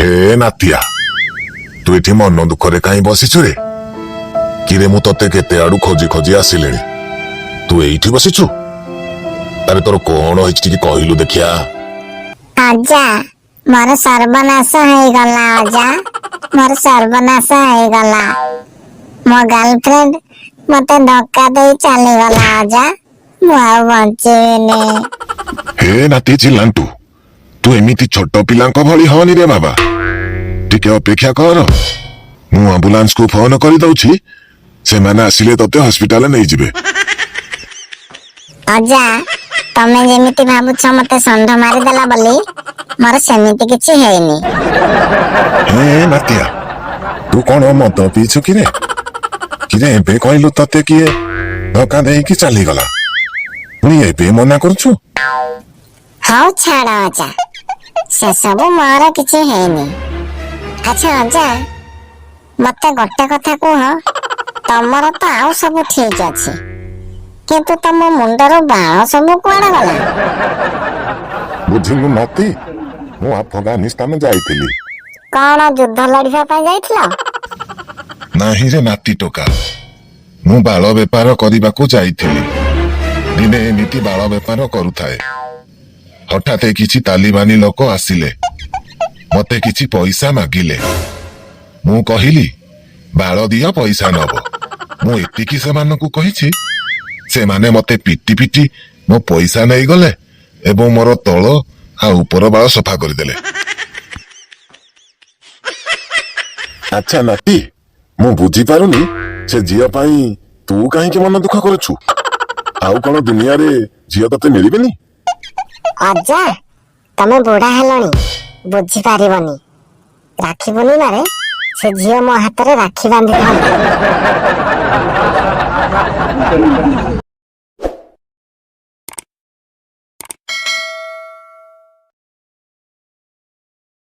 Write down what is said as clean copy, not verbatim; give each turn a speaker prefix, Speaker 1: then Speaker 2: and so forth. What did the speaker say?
Speaker 1: ହେ ନାତିଆ, ତୁ ଏଠି ମନ ଦୁଃଖରେ କାହିଁ ବସିଛୁ ରେ? କିରେ, ମୁଁ ତତେ କେତେ ଆଡୁ ଖୋଜି ଖୋଜି ଆସିଲିଣି, ତୁ ଏଇଠି ବସିଛୁ। ଆରେ, ତୋର କଣ ହେଇଛି ଟିକେ କହିଲୁ ଦେଖିଆ।
Speaker 2: ଅଜା, ମୋର ସର୍ବନାଶ ହେଇଗଲା। ଅଜା, ମୋର ସର୍ବନାଶ ହେଇଗଲା। ମୋ ଗାର୍ଲଫ୍ରେଣ୍ଡ ମତେ ଧକ୍କା ଦେଇ ଚାଲିଗଲା। ଅଜା, ମୁଁ ଆଉ ବଞ୍ଚିବିନି।
Speaker 1: ହେ ନାତି ଚିଲାଣ୍ଟୁ, ତୁ ଏମିତି ଛୋଟ ପିଲାଙ୍କ ଭଳି ହଅନି ରେ ବାବା। ଟିକେ ଅପେକ୍ଷା କର, ମୁଁ ଆମ୍ବୁଲାନ୍ସକୁ ଫୋନ କରିଦଉଛି। ସେମାନେ ଆସିଲେ ତତେ ହସ୍ପିଟାଲ ନେଇଯିବେ।
Speaker 2: ଅଜା, ତମେ ଯେମିତି ଭାବୁଛ ମତେ ଷଣ୍ଢ ମାରିଦେଲା ବୋଲି, ମୋର ସେମିତି କିଛି ହେଇନି।
Speaker 1: ହେ ନାତିଆ, ତୁ କଣ ମଦ ପିଇଛୁ କିରେ? କିରେ, ଏବେ କହିଲୁ ତତେ କିଏ ଧକ୍କା ଦେଇକି ଚାଲିଗଲା, ପୁଣି ଏବେ ମନା କରୁଛୁ।
Speaker 2: ହଉ ଛାଡ ଅଜା, ସେସବୁ ମୋର କିଛି ହେଇନି। ଆଚ୍ଛା ଅଜା, ମତେ ଗୋଟେ କଥା କୁହ, ତମର ତ ଆଉ ସବୁ ଠିକ ଅଛି, କିନ୍ତୁ ତମ ମୁଣ୍ଡରୁ ବାଳ ସବୁ କୁଆଡେ ଗଲା?
Speaker 1: ବୁଝିଲୁ ନାତି, ମୁଁ ଆଫଗାନିସ୍ତାନ ଯାଇଥିଲି।
Speaker 2: କଣ ଯୁଦ୍ଧ ଲଢିବା ପାଇଁ ଯାଇଥିଲ?
Speaker 1: ନାହିଁ ରେ ନାତି ଟୋକା, ମୁଁ ବାଳ ବେପାର କରିବାକୁ ଯାଇଥିଲି। ଦିନେ ଏମିତି ବାଳ ବେପାର କରୁଥାଏ, ହଠାତ୍ କିଛି ତାଲିବାନୀ ଲୋକ ଆସିଲେ, ମତେ କିଛି ପଇସା ମାଗିଲେ। ମୁଁ କହିଲି, ବାଳ ଦିଅ, ପଇସା ନବ। ମୁଁ ଏତିକି ସେମାନଙ୍କୁ କହିଛି, ସେମାନେ ମତେ ପିଟି ପିଟି ମୋ ପଇସା ନେଇଗଲେ ଏବଂ ମୋର ତଳ ଆଉ ଉପର ବାଳ ସଫା କରିଦେଲେ। ଆଚ୍ଛା ନାତି, ମୁଁ ବୁଝିପାରୁନି, ସେ ଝିଅ ପାଇଁ ତୁ କାହିଁକି ମନ ଦୁଃଖ କରୁଛୁ? ଆଉ କଣ ଦୁନିଆରେ ଝିଅ ତତେ ମିଳିବେନି?
Speaker 2: ଅଜା, ତମେ ବୁଢା ହେଲଣି, ବୁଝିପାରିବନି। ରାକ୍ଷୀ ପୂର୍ଣ୍ଣିମାରେ ସେ ଝିଅ ମୋ ହାତରେ ରାକ୍ଷୀ ବାନ୍ଧିଥାନ୍ତା।